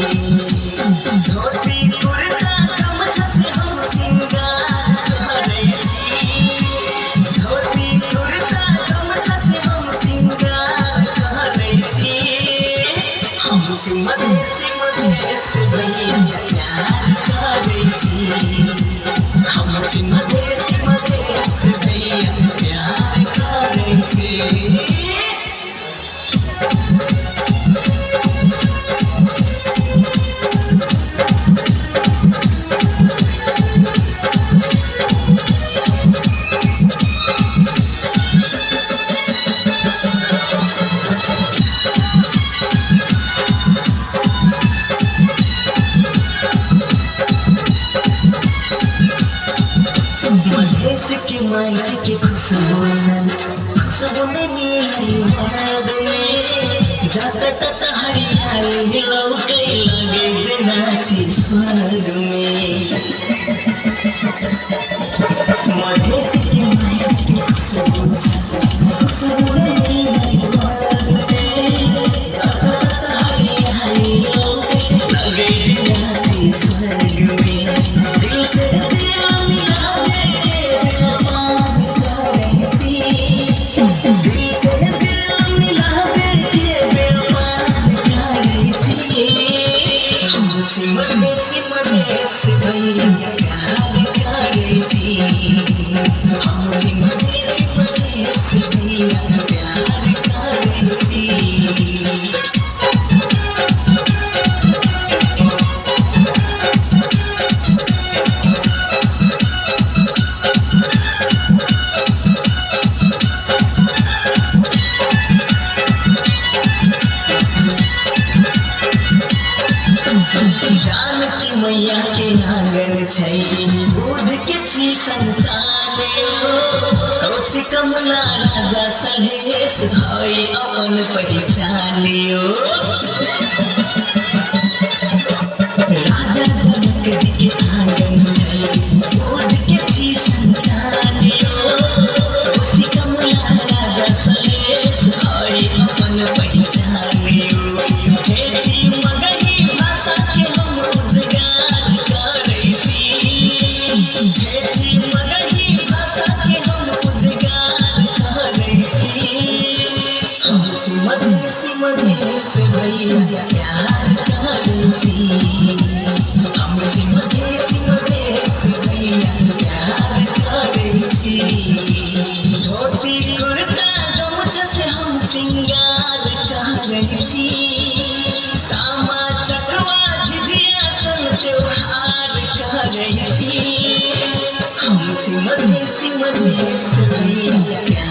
धोती कुर्ता गमछा से हम सिंगार करै छी। धोती कुर्ता गमछा से हम सिंगार करै छी। हम छी मधेसी मधेस भैया प्यार करै छी। हम छी मधेसी मधेस भैया प्यार करै छी। मधेश के माटी के खुशबू सन खुशबू में मिलाई याद में जाता तता हरियाली लौकै लगे जेना छी स्वर्ग में। मधेश के माटी के खुशबू सन खुशबू में मिलाई याद में जाता तता हरियाली लौकै लगे जेना छी स्वर्ग में। दिल से दिल मिलावे के व्यापार करै छी। दिल से दिल मिलावे के व्यापार करै छी। हम छी मधेसी मधेस भैया प्यार करै छी। हम छी मधेसी मधेस भैया प्यार करै छी। जानकी मैया के आंगन छै बुध के छी संतान यो। कौशी कमला राजा सलहेश हई अपन पहिचान यो। राजा जनक जी के आंगन छै बुध के छी संतान यो। कौशी कमला राजा सलहेश हई अपन पहिचान यो। ठेठी मगही भाषा के हम उजगार करै छी। ठेठी मगही भाषा के हम उजगार करै छी। हम छी मधेसी मधेस भैया प्यार करै छी। हम छी मधेसी मधेस भैया प्यार करै छी। धोती कुर्ता गमछा से हम सिंगार करै छी। सामा चकवा झिझिया सन त्योहार करै छी। हम छी मधेसी मधेस भैया।